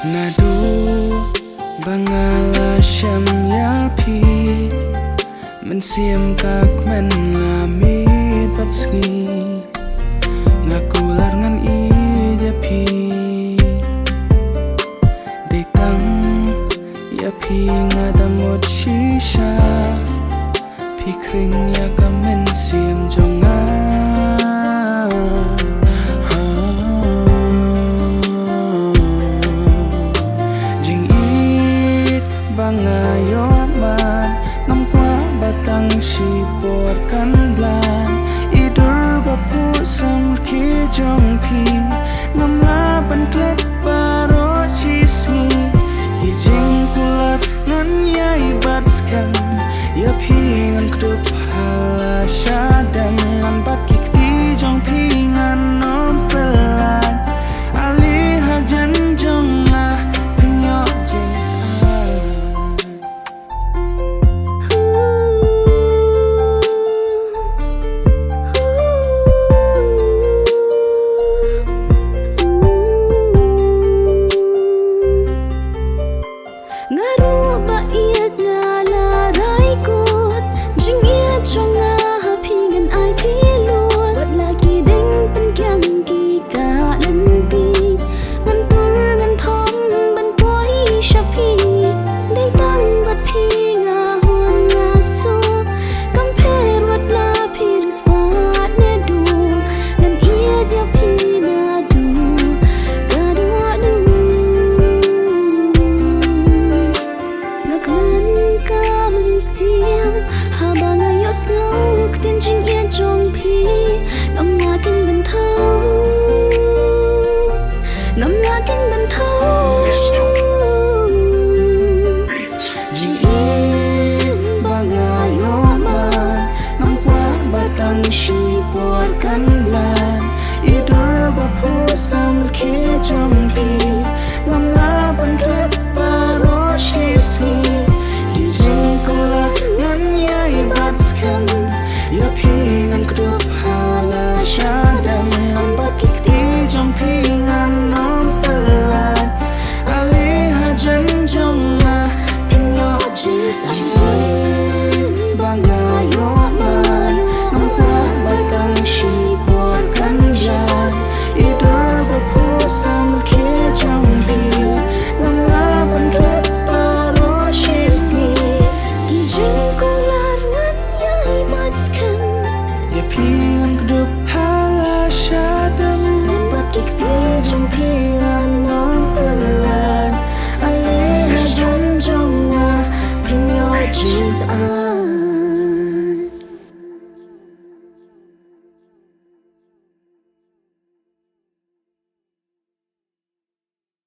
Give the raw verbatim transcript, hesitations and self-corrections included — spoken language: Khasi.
Naduh ba nga la shem ïa phi, mynsiem ka kmen la miet bad sngi, nga kular ngan ïeit ïa phi. Dei tang ïa phi nga da mut shisha, phi khring ïa ka mynsiem jong nga. Ha. Jingïeit ba nga ïoh man, ngam kwah ba tang shipor kan blan. I dur ba phuh samrkhie jong phi, ngam lah ban klet baroh shisngi. Ki jingkular ngan ïai bat skhem, ïa phi ngan kdup ha la shadem, ngan bat ki kti jong phi ngan ym pyllait. Ale hajan jong nga, pynïoh jingsawa. Nga ruh ba ïeit nga la rai kut, jingïeit jong nga ha phi ngan aiti lut. Wat la ki dang pynkiang ki kah lynti, ngan pur ngan thom ban poi sha phi. Dei tang bad phi nga hun nga suk, kam pher wat la phi riewspah naduh. Ngan ïeit ïa phi naduh ka dohnud. Nga kmen ka mynsiem haba nga ïohsngew ktien jingïeit jong phi. Ngam lah keiñ ban thew, ngam lah keiñ ban thew. Jingïeit ba nga ïoh man, ngam kwah ba tang shipor kan blan. I dur ba phuh samrkhie jong phi, ngam lah ban klet baroh shisngi. Ki jingkular ngan ïai bat skhem, ïa phi ngan kdup ha la shadem, ngan bat ki kti jong phi ngan ym pyllait. Ale hajan jong nga, pynïoh jingsawa. Ba nga ïoh man, ngam kwah ba tang shipor kan blan. I dur ba phuh samrkhie jong phi, ngam lah ban klet baroh shisngi. Ki jingkular ngan ïai bat skhem, ïa phi